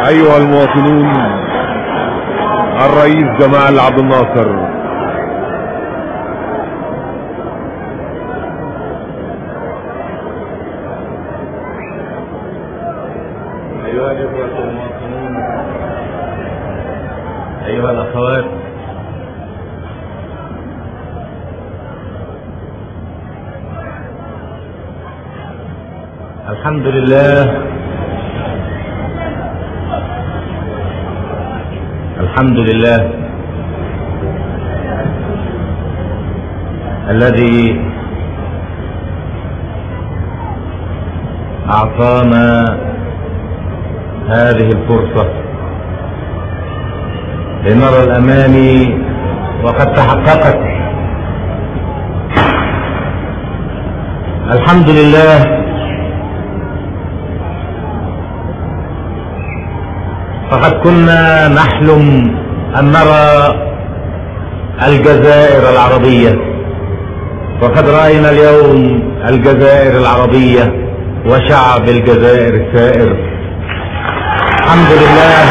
أيها المواطنون، الرئيس جمال عبد الناصر. أيها الإخوة المواطنون، أيها الأخوات، الحمد لله، الحمد لله الذي أعطانا هذه الفرصة لنرى الأماني وقد تحققت. الحمد لله، فقد كنا نحلم أن نرى الجزائر العربية، وقد رأينا اليوم الجزائر العربية وشعب الجزائر الثائر. الحمد لله.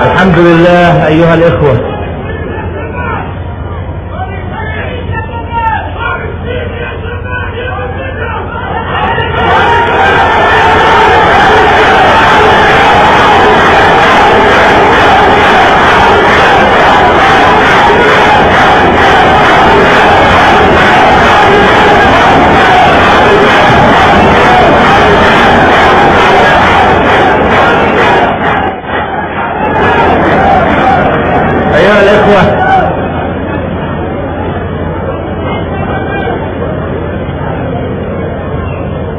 الحمد لله أيها الإخوة.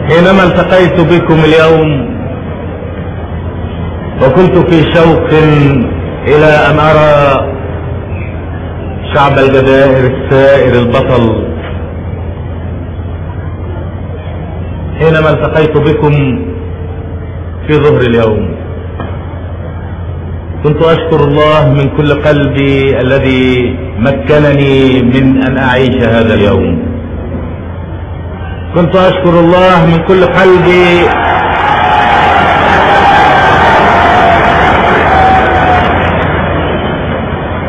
حينما التقيت بكم اليوم وكنت في شوق إلى أن أرى شعب الجزائر الثائر البطل، حينما التقيت بكم في ظهر اليوم كنت أشكر الله من كل قلبي الذي مكنني من أن أعيش هذا اليوم. كنت أشكر الله من كل قلبي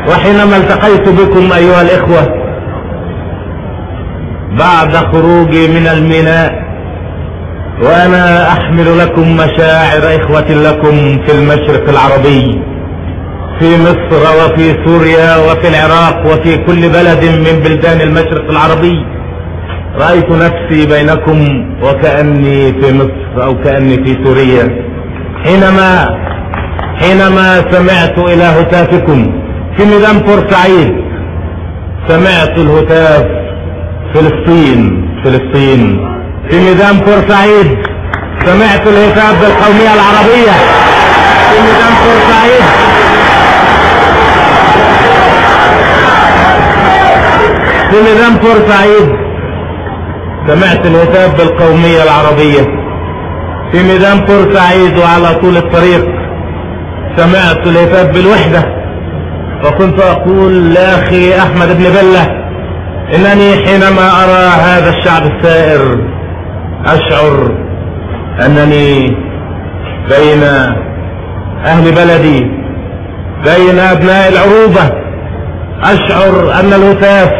وحينما التقيت بكم أيها الإخوة بعد خروجي من الميناء وأنا أحمل لكم مشاعر إخوة لكم في المشرق العربي، في مصر وفي سوريا وفي العراق وفي كل بلد من بلدان المشرق العربي، رأيت نفسي بينكم وكأني في مصر أو كأني في سوريا. حينما سمعت إلى هتافكم في ميدان بورسعيد، سمعت الهتاف فلسطين فلسطين. في ميدان بورسعيد سمعت الهتاف بالقومية العربية. في ميدان بورسعيد في ميدان بورسعيد سمعت الهتاف بالقومية العربية. في ميدان بورسعيد وعلى طول الطريق سمعت الهتاف بالوحدة، وكنت أقول لأخي أحمد بن بلة إنني حينما أرى هذا الشعب الثائر أشعر أنني بين أهل بلدي، بين أبناء العروبة. أشعر أن الهتاف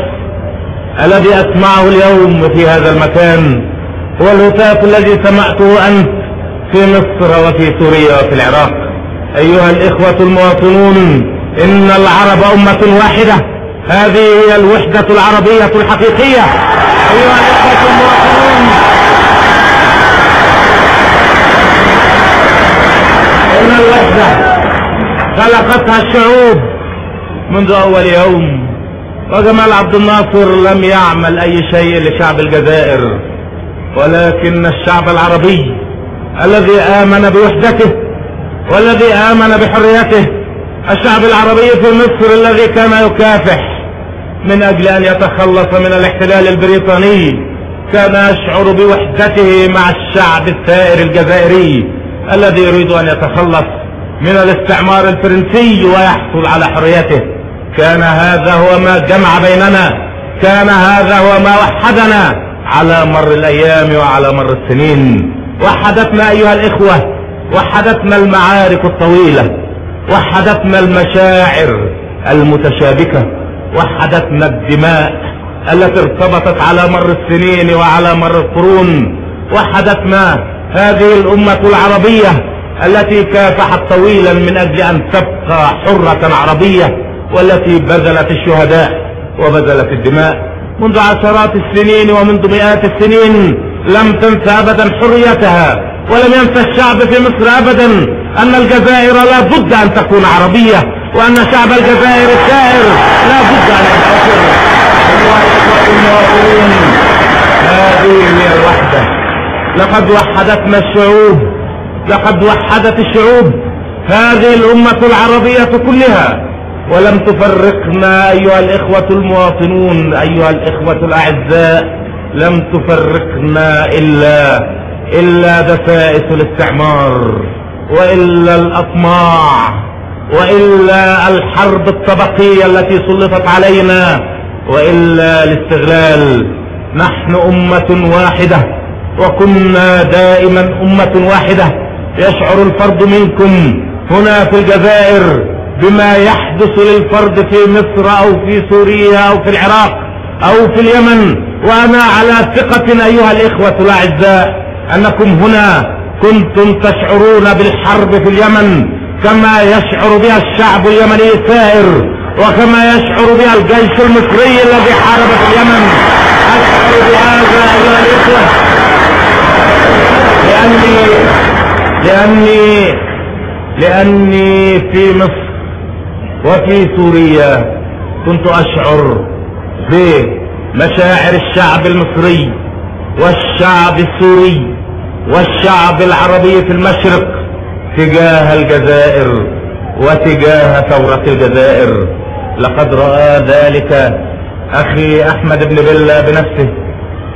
الذي أسمعه اليوم في هذا المكان هو الهتاف الذي سمعته أنت في مصر وفي سوريا وفي العراق. أيها الإخوة المواطنون، إن العرب أمة واحدة، هذه هي الوحدة العربية الحقيقية. أيها الإخوة المواطنون، إن الوحدة خلقتها الشعوب منذ أول يوم، وجمال عبد الناصر لم يعمل أي شيء لشعب الجزائر، ولكن الشعب العربي الذي آمن بوحدته والذي آمن بحريته، الشعب العربي في مصر الذي كان يكافح من أجل أن يتخلص من الاحتلال البريطاني، كان يشعر بوحدته مع الشعب الثائر الجزائري الذي يريد أن يتخلص من الاستعمار الفرنسي ويحصل على حريته. كان هذا هو ما جمع بيننا، كان هذا هو ما وحدنا على مر الأيام وعلى مر السنين. وحدتنا أيها الإخوة، وحدتنا المعارك الطويلة، وحدتنا المشاعر المتشابكة، وحدتنا الدماء التي ارتبطت على مر السنين وعلى مر القرون، وحدتنا هذه الأمة العربية التي كافحت طويلا من أجل أن تبقى حرة عربية، والتي بذلت الشهداء وبذلت الدماء منذ عشرات السنين ومنذ مئات السنين. لم تنس أبدا حريتها، ولم ينسى الشعب في مصر أبدا أن الجزائر لا بد أن تكون عربية، وأن شعب الجزائر الثائر لا بد أن ينتصر. المواطنون، هذه هي الوحدة. لقد وحدتنا الشعوب، لقد وحدت الشعوب هذه الأمة العربية كلها، ولم تفرقنا أيها الإخوة المواطنون، أيها الإخوة الأعزاء، لم تفرقنا إلا دسائس الاستعمار، وإلا الأطماع، وإلا الحرب الطبقية التي سلطت علينا، وإلا الاستغلال. نحن أمة واحدة، وكنا دائما أمة واحدة. يشعر الفرد منكم هنا في الجزائر بما يحدث للفرد في مصر أو في سوريا أو في العراق أو في اليمن، وأنا على ثقة أيها الإخوة الأعزاء أنكم هنا كنتم تشعرون بالحرب في اليمن كما يشعر بها الشعب اليمني الثائر، وكما يشعر بها الجيش المصري الذي حارب في اليمن. أشعر بهذا أيها الإخوة لأني في مصر وفي سوريا كنت أشعر بمشاعر الشعب المصري والشعب السوري والشعب العربي في المشرق تجاه الجزائر وتجاه ثورة الجزائر. لقد رأى ذلك أخي أحمد بن بلة بنفسه،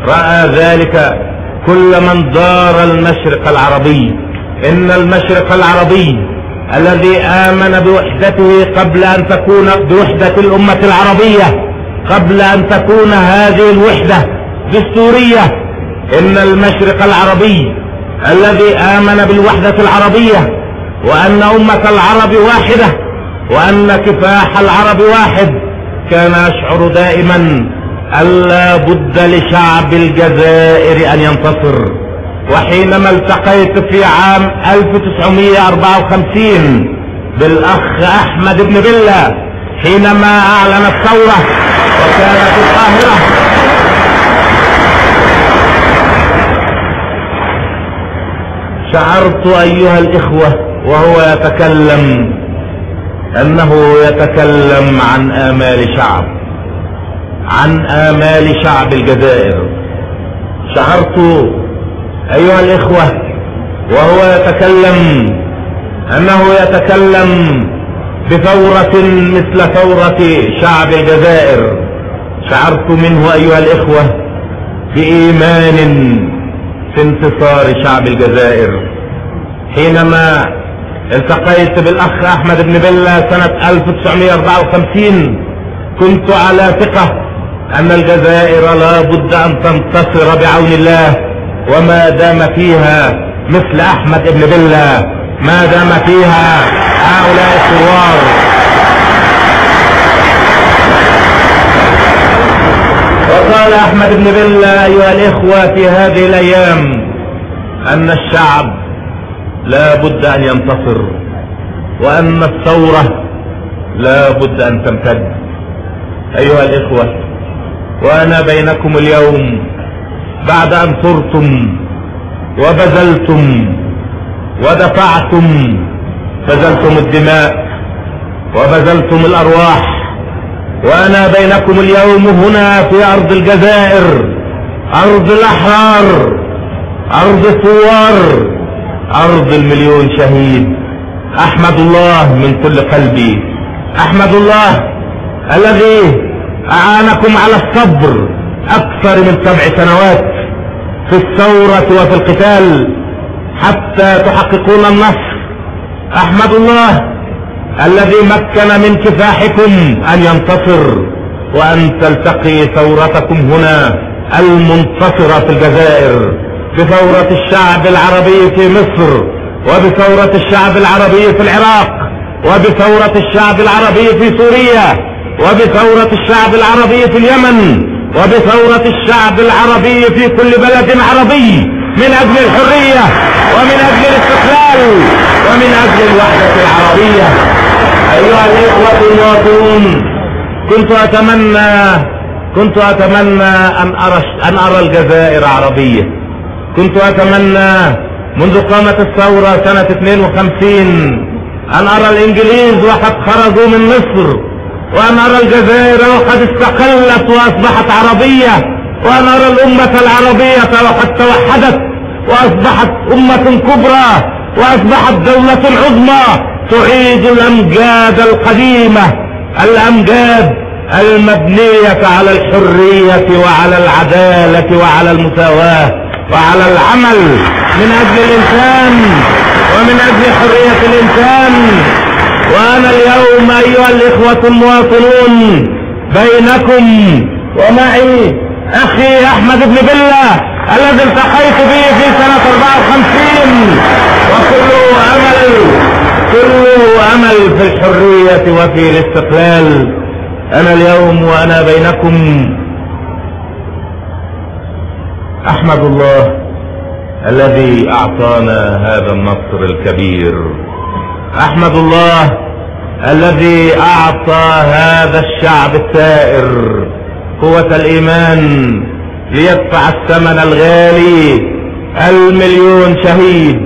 رأى ذلك كل من دار المشرق العربي. إن المشرق العربي الذي آمن بوحدته قبل أن تكون بوحدة الأمة العربية، قبل أن تكون هذه الوحدة دستورية، إن المشرق العربي الذي آمن بالوحدة العربية، وأن أمة العرب واحدة، وأن كفاح العرب واحد، كان يشعر دائما ألا بد لشعب الجزائر أن ينتصر. وحينما التقيت في عام 1954 بالأخ أحمد بن بلة حينما أعلن الثورة وكان في القاهرة، شعرت أيها الإخوة وهو يتكلم أنه يتكلم عن آمال شعب، عن آمال شعب الجزائر. شعرت أيها الإخوة وهو يتكلم أنه يتكلم بثورة مثل ثورة شعب الجزائر. شعرت منه أيها الإخوة بإيمان في انتصار شعب الجزائر. حينما التقيت بالأخ أحمد بن بلة سنة 1954 كنت على ثقة أن الجزائر لا بد أن تنتصر بعون الله، وما دام فيها مثل أحمد بن بلة، ما دام فيها هؤلاء الثوار. وقال أحمد بن بلة أيها الإخوة في هذه الأيام أن الشعب لا بد أن ينتصر، وأن الثورة لا بد أن تمتد. أيها الإخوة، وأنا بينكم اليوم بعد أن ثرتم وبذلتم ودفعتم، بذلتم الدماء وبذلتم الأرواح، وأنا بينكم اليوم هنا في أرض الجزائر، أرض الأحرار، أرض الثوار، أرض المليون شهيد. أحمد الله من كل قلبي، أحمد الله الذي أعانكم على الصبر أكثر من 7 سنوات في الثورة وفي القتال حتى تحققون النصر. أحمد الله الذي مكن من كفاحكم أن ينتصر، وأن تلتقي ثورتكم هنا المنتصرة في الجزائر، بثورة الشعب العربي في مصر، وبثورة الشعب العربي في العراق، وبثورة الشعب العربي في سوريا، وبثورة الشعب العربي في اليمن، وبثورة الشعب العربي في كل بلد عربي، من أجل الحرية ومن أجل الاستقلال ومن أجل الوحدة العربية. أيها الإخوة المواطنون، كنت أتمنى أن أرى الجزائر عربية. كنت أتمنى منذ قامت الثورة سنة 52 أن أرى الإنجليز وقد خرجوا من مصر، وأن أرى الجزائر وقد استقلت وأصبحت عربية، وأن أرى الأمة العربية وقد توحدت وأصبحت أمة كبرى وأصبحت دولة عظمى تعيد الأمجاد القديمة، الأمجاد المبنية على الحرية وعلى العدالة وعلى المساواة وعلى العمل من أجل الإنسان ومن أجل حرية الإنسان. وأنا اليوم أيها الإخوة المواطنون بينكم، ومعي أخي أحمد بن بلة الذي التقيت به في سنة 54، وكله أمل في الحرية وفي الاستقلال. أنا اليوم وأنا بينكم أحمد الله الذي أعطانا هذا النصر الكبير، أحمد الله الذي أعطى هذا الشعب الثائر قوة الإيمان ليدفع الثمن الغالي، 1,000,000 شهيد،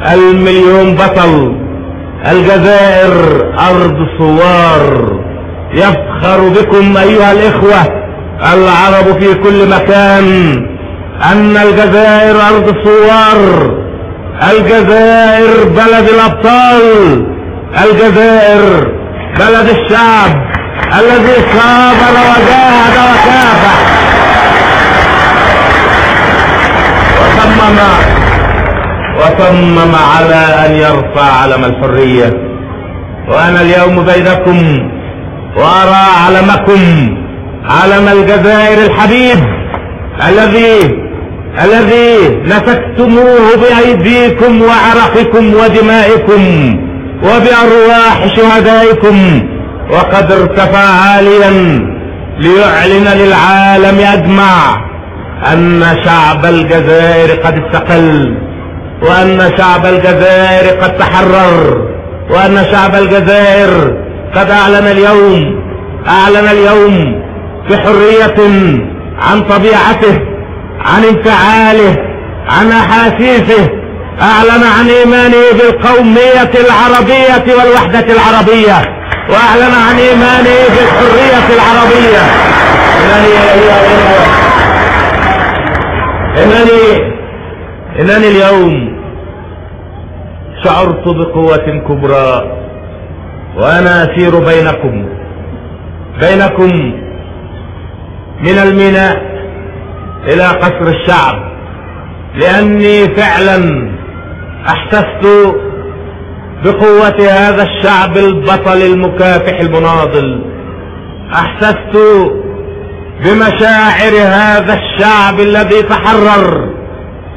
1,000,000 بطل. الجزائر أرض ثوار، يفخر بكم أيها الإخوة العرب في كل مكان أن الجزائر أرض الثوار، الجزائر بلد الأبطال، الجزائر بلد الشعب الذي صابر وجاهد وكافح وصمم على أن يرفع علم الحرية. وأنا اليوم بينكم وأرى علمكم، علم الجزائر الحبيب الذي نسكتموه بأيديكم وعرقكم ودمائكم وبأرواح شهدائكم، وقد ارتفع عاليا ليعلن للعالم أجمع أن شعب الجزائر قد استقل، وأن شعب الجزائر قد تحرر، وأن شعب الجزائر قد أعلن اليوم بحرية عن طبيعته، عن انفعاله، عن أحاسيسه، أعلن عن إيمانه بالقومية العربية والوحدة العربية، وأعلن عن إيمانه بالحرية العربية. إنني اليوم شعرت بقوة كبرى وأنا أسير بينكم من الميناء إلى قصر الشعب، لأني فعلا أحسست بقوة هذا الشعب البطل المكافح المناضل، أحسست بمشاعر هذا الشعب الذي تحرر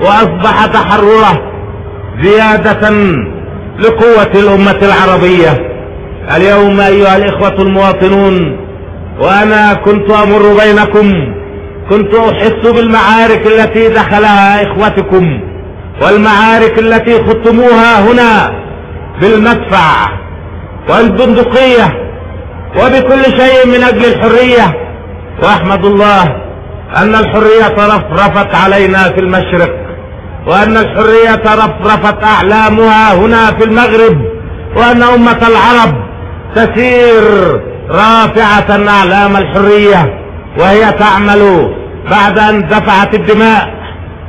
وأصبح تحرره زيادة لقوة الأمة العربية. اليوم أيها الإخوة المواطنون، وأنا كنت أمر بينكم، كنت أحس بالمعارك التي دخلها إخوتكم والمعارك التي خضتموها هنا بالمدفع والبندقية وبكل شيء من أجل الحرية. وأحمد الله أن الحرية رفرفت علينا في المشرق، وأن الحرية رفرفت أعلامها هنا في المغرب، وأن أمة العرب تسير رافعة أعلام الحرية وهي تعمل بعد أن دفعت الدماء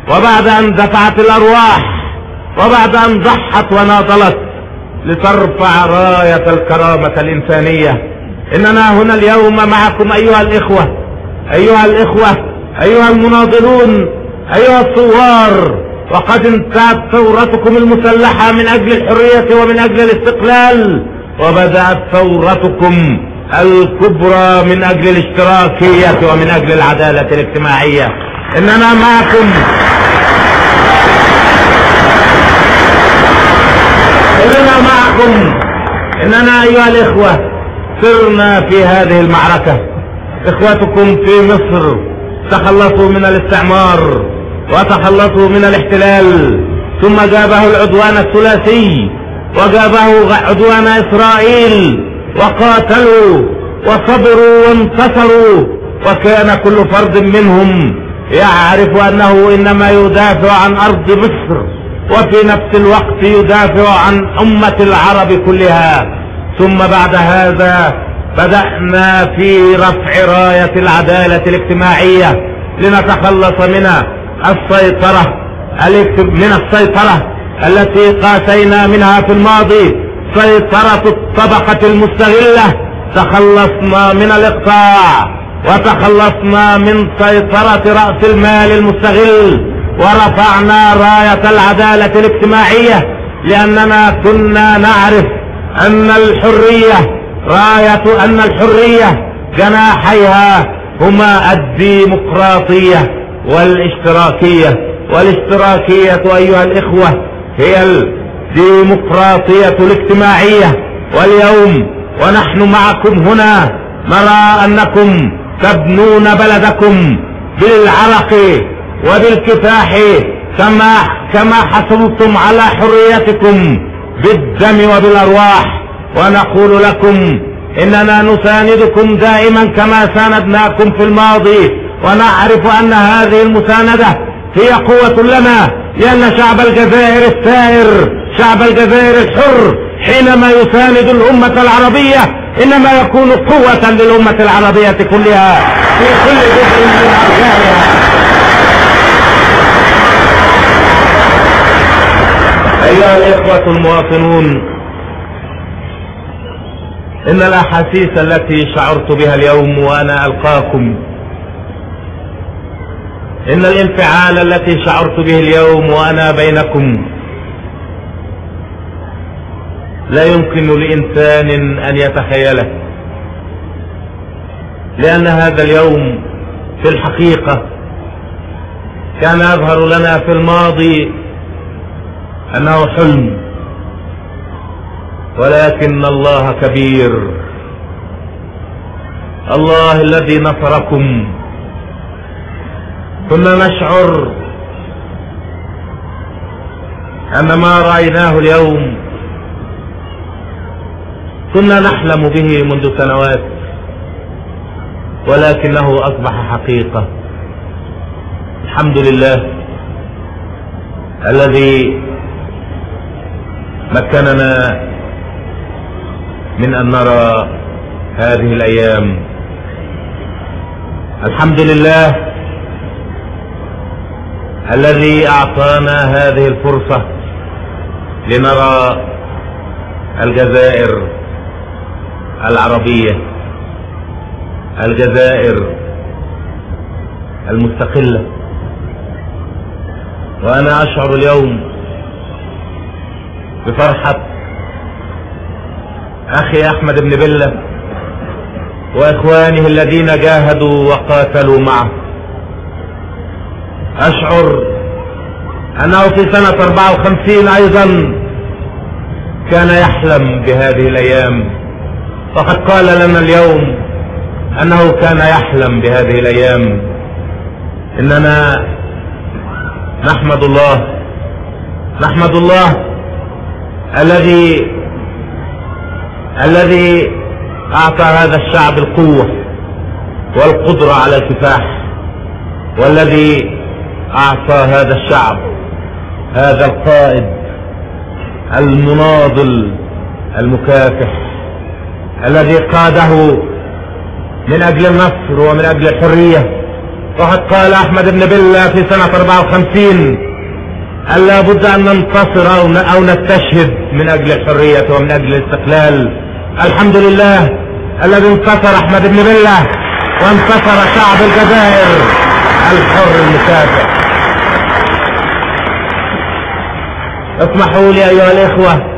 وبعد أن دفعت الأرواح وبعد أن ضحت وناضلت لترفع راية الكرامة الإنسانية. إننا هنا اليوم معكم أيها الإخوة، أيها الإخوة، أيها المناضلون، أيها الثوار، وقد انتهت ثورتكم المسلحة من أجل الحرية ومن أجل الاستقلال، وبدأت ثورتكم الكبرى من أجل الاشتراكية ومن أجل العدالة الاجتماعية. إننا معكم، إننا معكم، إننا أيها الإخوة سرنا في هذه المعركة. إخوتكم في مصر تخلصوا من الاستعمار وتخلصوا من الاحتلال، ثم جابه العدوان الثلاثي وجابه عدوان إسرائيل، وقاتلوا وصبروا وانتصروا، وكان كل فرد منهم يعرف أنه إنما يدافع عن أرض مصر، وفي نفس الوقت يدافع عن أمة العرب كلها. ثم بعد هذا بدأنا في رفع راية العدالة الاجتماعية لنتخلص من السيطرة التي قاسينا منها في الماضي، سيطرة الطبقة المستغلة. تخلصنا من الإقطاع وتخلصنا من سيطرة رأس المال المستغل، ورفعنا راية العدالة الاجتماعية، لأننا كنا نعرف أن الحرية راية، أن الحرية جناحيها هما الديمقراطية والاشتراكية، والاشتراكية أيها الإخوة هي الديمقراطية الاجتماعية. واليوم ونحن معكم هنا نرى أنكم تبنون بلدكم بالعرق وبالكفاح كما حصلتم على حريتكم بالدم وبالأرواح. ونقول لكم إننا نساندكم دائما كما ساندناكم في الماضي، ونعرف أن هذه المساندة هي قوة لنا، لأن شعب الجزائر الثائر، شعب الجزائر الحر، حينما يساند الأمة العربية إنما يكون قوة للأمة العربية كلها في كل جزء من أرجائها. أيها الإخوة المواطنون، إن الأحاسيس التي شعرت بها اليوم وأنا ألقاكم، إن الانفعال التي شعرت به اليوم وأنا بينكم، لا يمكن لإنسان أن يتخيله، لأن هذا اليوم في الحقيقة كان يظهر لنا في الماضي أنه حلم، ولكن الله كبير، الله الذي نصركم. كنا نشعر أن ما رأيناه اليوم كنا نحلم به منذ سنوات، ولكنه أصبح حقيقة. الحمد لله الذي مكننا من أن نرى هذه الأيام. الحمد لله الذي أعطانا هذه الفرصة لنرى الجزائر العربية، الجزائر المستقلة. وأنا أشعر اليوم بفرحة أخي أحمد بن بلة وإخوانه الذين جاهدوا وقاتلوا معه. أشعر أنه في سنة 54 أيضا كان يحلم بهذه الأيام، وقد قال لنا اليوم أنه كان يحلم بهذه الأيام. إننا نحمد الله، نحمد الله الذي أعطى هذا الشعب القوة والقدرة على الكفاح، والذي أعطى هذا الشعب هذا القائد المناضل المكافح الذي قاده من أجل النصر ومن أجل الحرية. وقد قال أحمد بن بلة في سنة 54 أن لا بد أن ننتصر أو نستشهد من أجل الحرية ومن أجل الاستقلال. الحمد لله الذي انتصر أحمد بن بلة وانتصر شعب الجزائر الحر المكافح. اسمحوا لي أيها الإخوة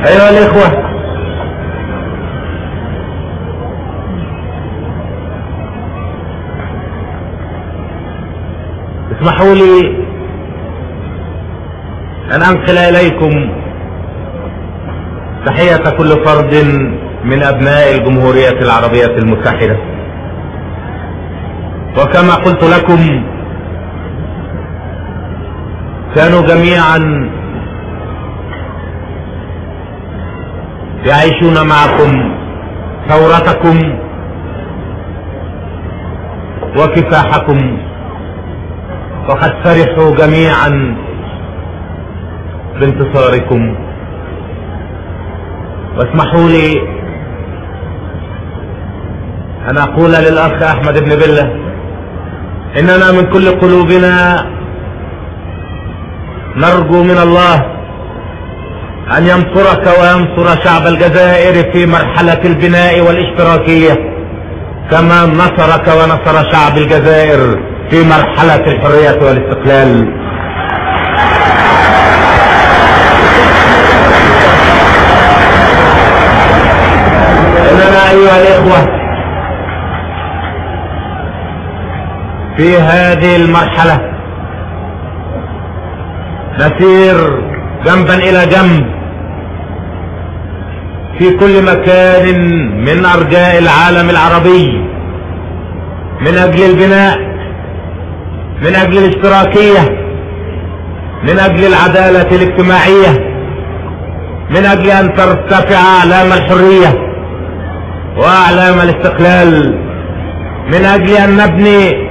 أيها الإخوة، اسمحوا لي أن أنقل إليكم تحية كل فرد من أبناء الجمهورية العربية المتحدة. وكما قلت لكم، كانوا جميعا يعيشون معكم ثورتكم وكفاحكم، وقد فرحوا جميعا بانتصاركم. واسمحوا لي أن أقول للأخ أحمد بن بلة إننا من كل قلوبنا نرجو من الله أن ينصرك وينصر شعب الجزائر في مرحلة البناء والاشتراكية، كما نصرك ونصر شعب الجزائر في مرحلة الحرية والاستقلال. إننا أيها الإخوة في هذه المرحلة نسير جنبا إلى جنب في كل مكان من أرجاء العالم العربي، من أجل البناء، من أجل الاشتراكية، من أجل العدالة الاجتماعية، من أجل أن ترتفع أعلام الحرية وأعلام الاستقلال، من أجل أن نبني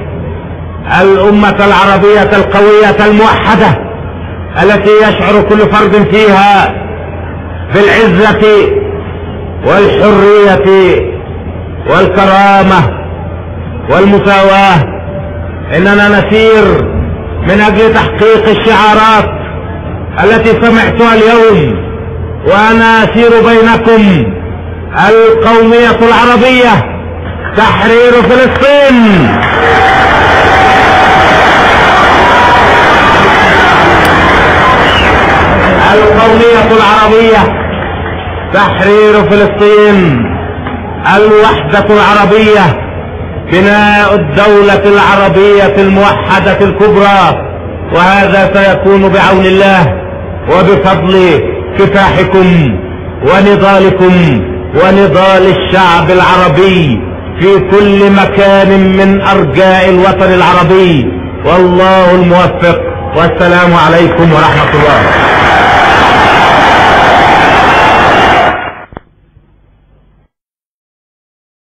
الأمة العربية القوية الموحدة التي يشعر كل فرد فيها بالعزة والحرية والكرامة والمساواة. إننا نسير من أجل تحقيق الشعارات التي سمعتها اليوم وأنا أسير بينكم: القومية العربية، تحرير فلسطين. القومية العربية، تحرير فلسطين، الوحدة العربية، بناء الدولة العربية الموحدة الكبرى. وهذا سيكون بعون الله وبفضل كفاحكم ونضالكم ونضال الشعب العربي في كل مكان من أرجاء الوطن العربي. والله الموفق، والسلام عليكم ورحمة الله.